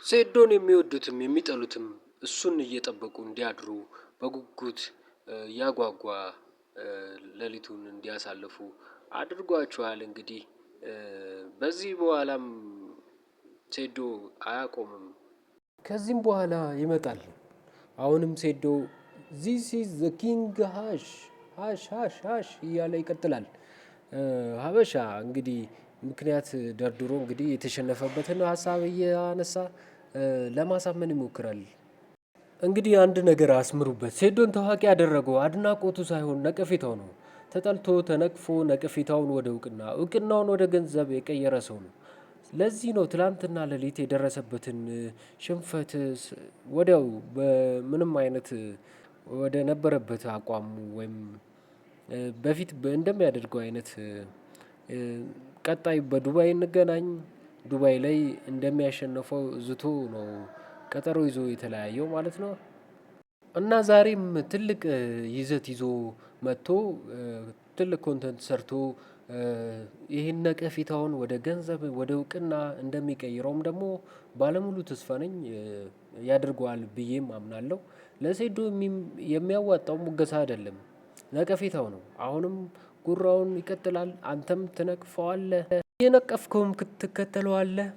ሴዶን የሚወዱትም የሚጠሉትም እሱን እየጠበቁ እንዲያድሩ በጉጉት እያጓጓ ሌሊቱን እንዲያሳልፉ አድርጓቸዋል። እንግዲህ በዚህ በኋላም ሴዶ አያቆምም። ከዚህም በኋላ ይመጣል። አሁንም ሴዶ "This is the king hash hash hash hash" እያለ ይቀጥላል። ሀበሻ እንግዲህ ምክንያት ደርድሮ እንግዲህ የተሸነፈበትን ሀሳብ እያነሳ ለማሳመን ይሞክራል። እንግዲህ አንድ ነገር አስምሩበት። ሴዶን ታዋቂ ያደረገው አድናቆቱ ሳይሆን ነቀፌታው ነው። ተጠልቶ ተነቅፎ ነቀፌታውን ወደ እውቅና፣ እውቅናውን ወደ ገንዘብ የቀየረ ሰው ነው። ለዚህ ነው ትላንትና ሌሊት የደረሰበትን ሽንፈት ወዲያው በምንም አይነት ወደ ነበረበት አቋሙ ወይም በፊት እንደሚያደርገው አይነት ቀጣይ በዱባይ እንገናኝ፣ ዱባይ ላይ እንደሚያሸንፈው ዝቶ ነው ቀጠሮ ይዞ የተለያየው ማለት ነው። እና ዛሬም ትልቅ ይዘት ይዞ መጥቶ ትልቅ content ሰርቶ ይህን ነቀፌታውን ወደ ገንዘብ፣ ወደ እውቅና እንደሚቀይረውም ደግሞ ባለሙሉ ተስፋ ነኝ፣ ያደርገዋል ብዬም አምናለሁ። ለሴዶ የሚያዋጣው ሙገሳ አይደለም፣ ነቀፌታው ነው። አሁንም ጉራውን ይቀጥላል። አንተም ትነቅፈዋለህ፣ የነቀፍከውም ትከተለዋለህ።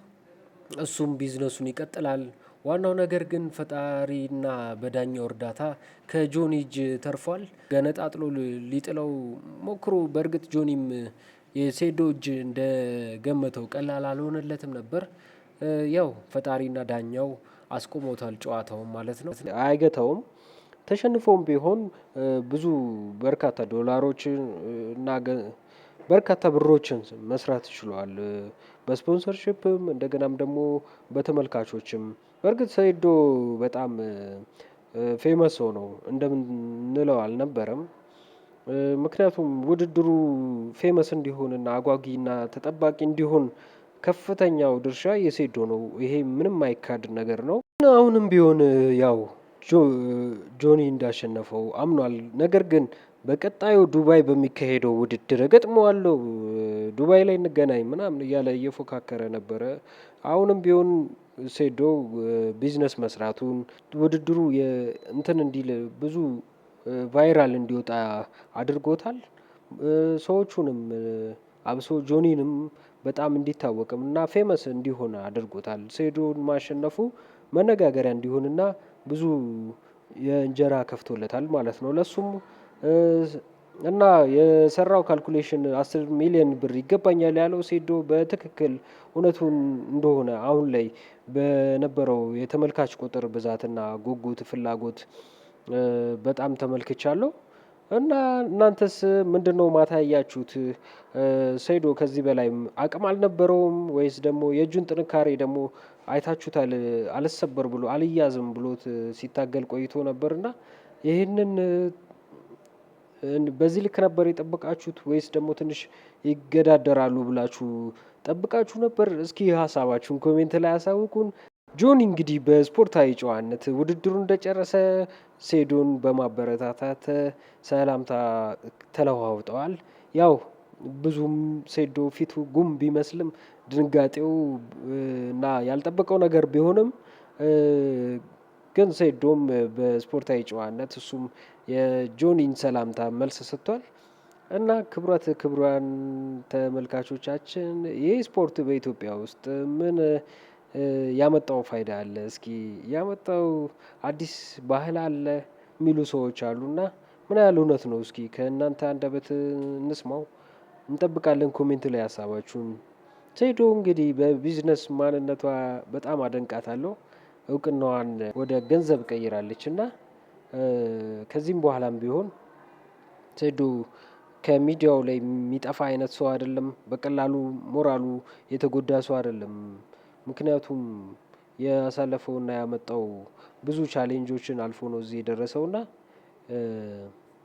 እሱም ቢዝነሱን ይቀጥላል። ዋናው ነገር ግን ፈጣሪና በዳኛው እርዳታ ከጆኒ እጅ ተርፏል። ገነጣጥሎ ሊጥለው ሞክሮ በእርግጥ ጆኒም የሴዶ እጅ እንደገመተው ቀላል አልሆነለትም ነበር። ያው ፈጣሪና ዳኛው አስቆሞታል ጨዋታውን ማለት ነው። አይገታውም። ተሸንፎም ቢሆን ብዙ በርካታ ዶላሮችን እና በርካታ ብሮችን መስራት ችሏል። በ sponsorship ም እንደገናም ደግሞ በተመልካቾችም። በእርግጥ ሰይዶ በጣም famous ሰው ነው እንደምንለው አልነበረም። ምክንያቱም ውድድሩ famous እንዲሆንና አጓጊና ተጠባቂ እንዲሆን ከፍተኛው ድርሻ የሴዶ ነው። ይሄ ምንም አይካድ ነገር ነው። አሁንም ቢሆን ያው ጆኒ እንዳሸነፈው አምኗል። ነገር ግን በቀጣዩ ዱባይ በሚካሄደው ውድድር እገጥመዋለሁ፣ ዱባይ ላይ እንገናኝ ምናምን እያለ እየፎካከረ ነበረ። አሁንም ቢሆን ሴዶ ቢዝነስ መስራቱን ውድድሩ እንትን እንዲል ብዙ viral እንዲወጣ አድርጎታል። ሰዎቹንም አብሶ ጆኒንም በጣም እንዲታወቅም እና famous እንዲሆን አድርጎታል። ሴዶን ማሸነፉ መነጋገሪያ እንዲሆንና ብዙ የእንጀራ ከፍቶለታል ማለት ነው ለሱም። እና የሰራው calculation 10 ሚሊዮን ብር ይገባኛል ያለው ሴዶ በትክክል እውነቱን እንደሆነ አሁን ላይ በነበረው የተመልካች ቁጥር ብዛትና ጉጉት፣ ፍላጎት በጣም ተመልክቻለሁ። እና እናንተስ ምንድነው ማታ ያያችሁት? ሰይዶ ከዚህ በላይ አቅም አልነበረውም ወይስ ደግሞ የእጁን ጥንካሬ ደግሞ አይታችሁታል? አልሰበር ብሎ አልያዝም ብሎት ሲታገል ቆይቶ ነበርና ይህንን በዚህ ልክ ነበር የጠበቃችሁት ወይስ ደግሞ ትንሽ ይገዳደራሉ ብላችሁ ጠብቃችሁ ነበር? እስኪ ሀሳባችሁን comment ላይ አሳውቁን። ጆኒ እንግዲህ በስፖርታዊ ጨዋነት ውድድሩን እንደጨረሰ ሴዶን በማበረታታት ሰላምታ ተለዋውጠዋል። ያው ብዙም ሴዶ ፊቱ ጉም ቢመስልም ድንጋጤው እና ያልጠበቀው ነገር ቢሆንም ግን ሴዶም በስፖርታዊ ጨዋነት እሱም የጆኒን ሰላምታ መልስ ሰጥቷል። እና ክቡራት ክቡራን ተመልካቾቻችን፣ ይህ ስፖርት በኢትዮጵያ ውስጥ ምን ያመጣው ፋይዳ አለ? እስኪ ያመጣው አዲስ ባህል አለ የሚሉ ሰዎች አሉና ምን ያህል እውነት ነው? እስኪ ከእናንተ አንደበት እንስማው። እንጠብቃለን comment ላይ ሀሳባችሁን። ሴዶ እንግዲህ በቢዝነስ ማንነቷ በጣም አደንቃታለሁ። እውቅናዋን ወደ ገንዘብ ቀይራለች እና ከዚህም በኋላም ቢሆን ሴዶ ከሚዲያው ላይ የሚጠፋ አይነት ሰው አይደለም። በቀላሉ ሞራሉ የተጎዳ ሰው አይደለም። ምክንያቱም ያሳለፈውና ያመጣው ብዙ challenge ኦችን አልፎ ነው እዚህ የደረሰውና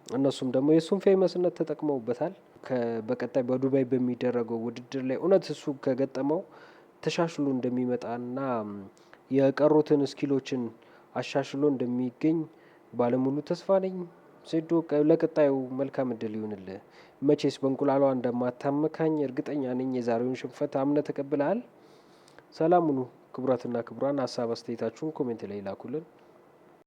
እነሱም ደግሞ የእሱን famous ነት ተጠቅመውበታል። በቀጣይ በዱባይ በሚደረገው ውድድር ላይ እውነት እሱ ከገጠመው ተሻሽሎ እንደሚመጣና የቀሩትን skill ኦችን አሻሽሎ እንደሚገኝ ባለሙሉ ተስፋ ነኝ። ሴዶ ለቀጣዩ መልካም እድል ይሁንልህ። መቼስ በእንቁላሏ እንደማታመካኝ እርግጠኛ ነኝ። የዛሬውን ሽንፈት አምነህ ተቀብለሃል። ሰላም ሁኑ። ክቡራትና ክቡራን ሀሳብ አስተያየታችሁን comment ላይ ላኩልን።